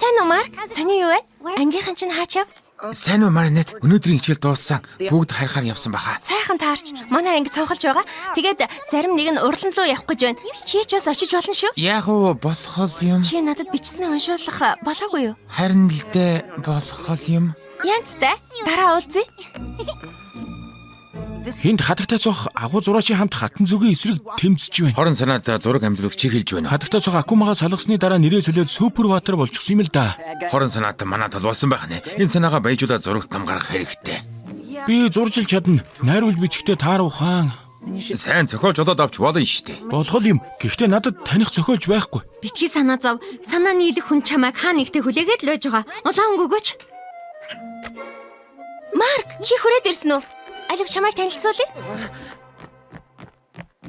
Сайн уу, Марк? Сони юу вэ? Ангийнхан чинь хаачав? Сайн уу, Маринет? Өнөөдрийн хичээл дууссан. Бүгд харихаар явсан баха. Сайхан таарч. Манай анги цонхолж байгаа. Тэгээд зарим нэг нь урлан руу явах гэж байна. Чи ч бас очиж болно шүү. Яг уу болох л юм. Чи надад бичснээ уншуулах болоогүй юу? Харин л дээ болох л юм. Янзтай. Дараа уулзъя. Хинд хатагтай цох агуу зураачийн хамт хатан зүгийн эсрэг тэмцэж байна. Хорон санаад зураг амьдлууг чи хэлж байна. Хатагтай цох Акумагаа салгасны дараа нэрээ солиод супер баатар болчихсон юм л да. Хорон санаад манай тул болсон байх нэ. Энэ санаагаа баяжуулаад зурагт нам гаргах хэрэгтэй. Би зуржилж чадна. Найруулж бичгтээ таар ухаан. Сайн зохиолж болоод авч болно штэ. Болох л юм. Гэхдээ надад таних зохиолч байхгүй. Битгий санаа зов. Санаа нийлэх хүн чамайг хаа нэгтээ хүлээгээд л байж байгаа. Улаан өнгө өгөөч. Марк, чи хүрээд ирсэн үү? Алив чамайг танилцуулъя.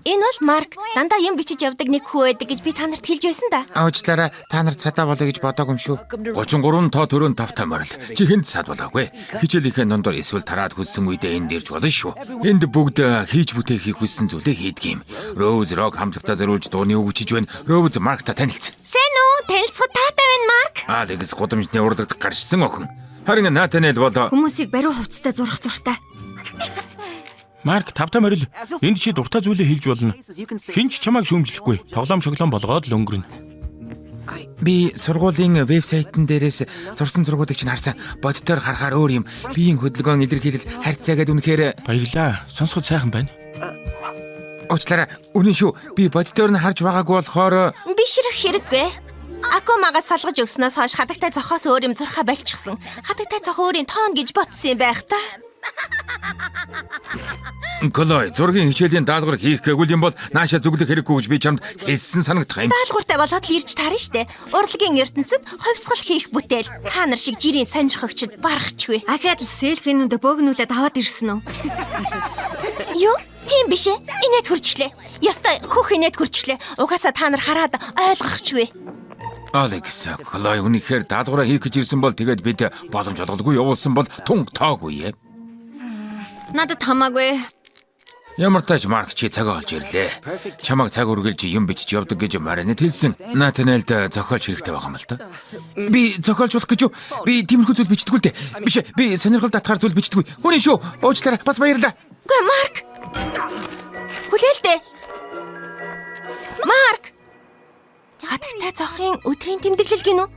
Энэ бол Марк. Дандаа юм бичиж явдаг нэг хүү байдаг гэж би та нарт хэлж байсан да. Уучлаарай, та нар цадаа болъё гэж бодоагүй юм шүү. 33 тоо төрөөн тавтай морил. Чи хүнд сад болоогүй. Хичээлийнхээ дундор эсвэл тараад хүссэн үедээ энд ирж болно шүү. Энд бүгд хийж бүтээхийг хүссэн зүйлээ хийдэг юм. Роуз Рок хамтлагтаа зориулж дууны үг бичиж байна. Роуз Маркта танилцсан. Сайн уу? Танилцахад таатай байна, Марк. Алекс гудамжны урлагт гарчсан охин. Харин Натанел бол Хүмүүсийг бариу хувцастай зурах дуртай. Марк тавтай морил. Энд чи дуртай зүйлээ хэлж болно. Хэн ч чамайг шүүмжлэхгүй. Тоглоом шоглоом болгоод л өнгөрнө. би сургуулийн вебсайтн дээрээс зурсан зургуудыг чинь харсан. Боддоор харахаар өөр юм. Биеийн хөдөлгөөн илэрхийлэл харьцаа гэдээ үнэхээр Баярлаа. Сонсоход сайхан байна. уучлаарай. Үнэн шүү. Би боддоор нь харж байгаагүй болохоор Бишрэх хэрэггүй. Акумага салгаж өгснөөс хойш хатагтай цохоос өөр юм зурхаа болчихсон. Хатагтай цох өөрийн тоон гэж бодсон юм байх та. Клой, зургийн хичээлийн даалгавар хийх гэвэл юм бол нааша зүглэх хэрэггүй гэж би чамд хэлсэн санагдах юм. Даалгавартай болоод л ирж таарна штэ. Урлагийн ертөнцид хувьсгал хийх бүтээл. Та нар шиг жирийн сонирхогчд барахчгүй. Ахаад л селфинүүдэ бөөгнүүлээд аваад ирсэн үү? Юу? Тийм биш ээ. Инээд хурцглээ. Ястай хөх инээд хурцглээ. Угаасаа та нар хараад ойлгохчгүй. Алекс, Клой үнэхээр даалгавраа хийх гэж ирсэн бол тэгээд бид боломж олголгүй явуулсан бол тун тоогүй ээ. Надад хамаагүй. Ямар тач Марк чи цаг олж ирлээ. Чамайг цаг үргэлж юм бичиж явдаг гэж Маринет хэлсэн. Натанелд зохиолч хэрэгтэй байгаа юм л да. Би зохиолч болох гэж юу? Би тиймэрхүү зүйл бичдэггүй л дээ. Биш ээ, би сонирхол татгаар зүйл бичдэггүй. Үнэн шүү. Уучлаарай. Бас баярлалаа. Үгүй Марк. Хүлээлдэ. Марк. Хатагтай цохын өдрийн тэмдэглэл гинүү?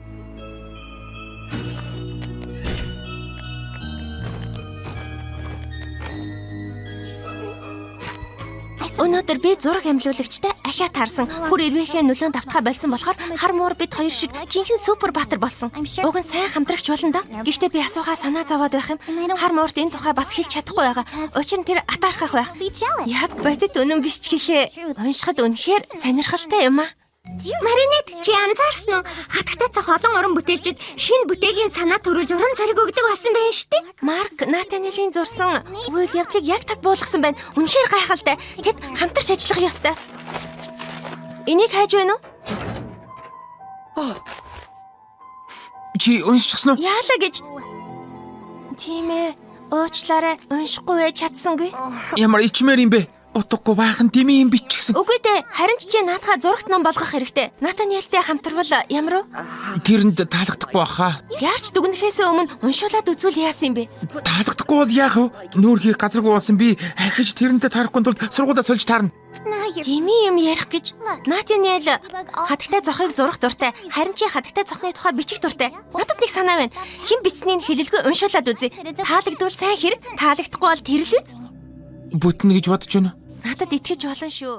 Өнөөдөр би зураг амьлуулагчтай ахиа таарсан. Хүр ирвэхээ нөлөөнд давтахаа болсон болохоор хар муур бид хоёр шиг жинхэнэ супер баатар болсон. Уг нь сайн хамтрагч болно да. Гэхдээ би асуухаа санаа зовоод байх юм. Хар муурт энэ тухай бас хэлж чадахгүй байгаа. Учир нь тэр атаархах байх. Яг бодит үнэн биш ч гэлээ. Уншихад үнэхээр сонирхолтой юм аа. Маринет чи анзаарсан уу? Хатагтай цох олон уран бүтээлчид шинэ бүтээлийн санаа төрүүлж урам зориг өгдөг болсон байна штэ. Марк Натаниэлийн зурсан үйл явдлыг яг тат буулгасан байна. Үнэхээр гайхалтай. Тэд хамтарч ажиллах ёстой. Энийг хайж байна уу? Чи уншчихсан уу? Яалаа гэж. Тийм ээ. Уучлаарай. Уншихгүй байж чадсангүй. Ямар ичмээр юм бэ? Утгагүй баахан дими юм биччихсэн. Үгүй дээ. Харин ч чи наадхаа зурагт ном болгох хэрэгтэй. Натаниэлтэй хамтарвал ямар вэ? Тэрэнд таалагдахгүй баха. Яарч дүгнэхээс өмнө уншуулад үзвэл яасан юм бэ? Таалагдахгүй бол яах вэ? Нүүр хийх газаргүй болсон би ахиж тэрнтэй таарахгүй тулд сургуулаа сольж таарна. Дими юм ярих гэж. Натаниэл хатагтай зохыг зурах дуртай. Харин чи хатагтай зохны тухай бичих дуртай. Надад нэг санаа байна. Хэн бичснийг хэлэлгүй уншуулад үзье. Таалагдвал сайн хэрэг, таалагдахгүй бол тэр л үз. Бүтнэ гэж бодож байна. Надад итгэж болно шүү.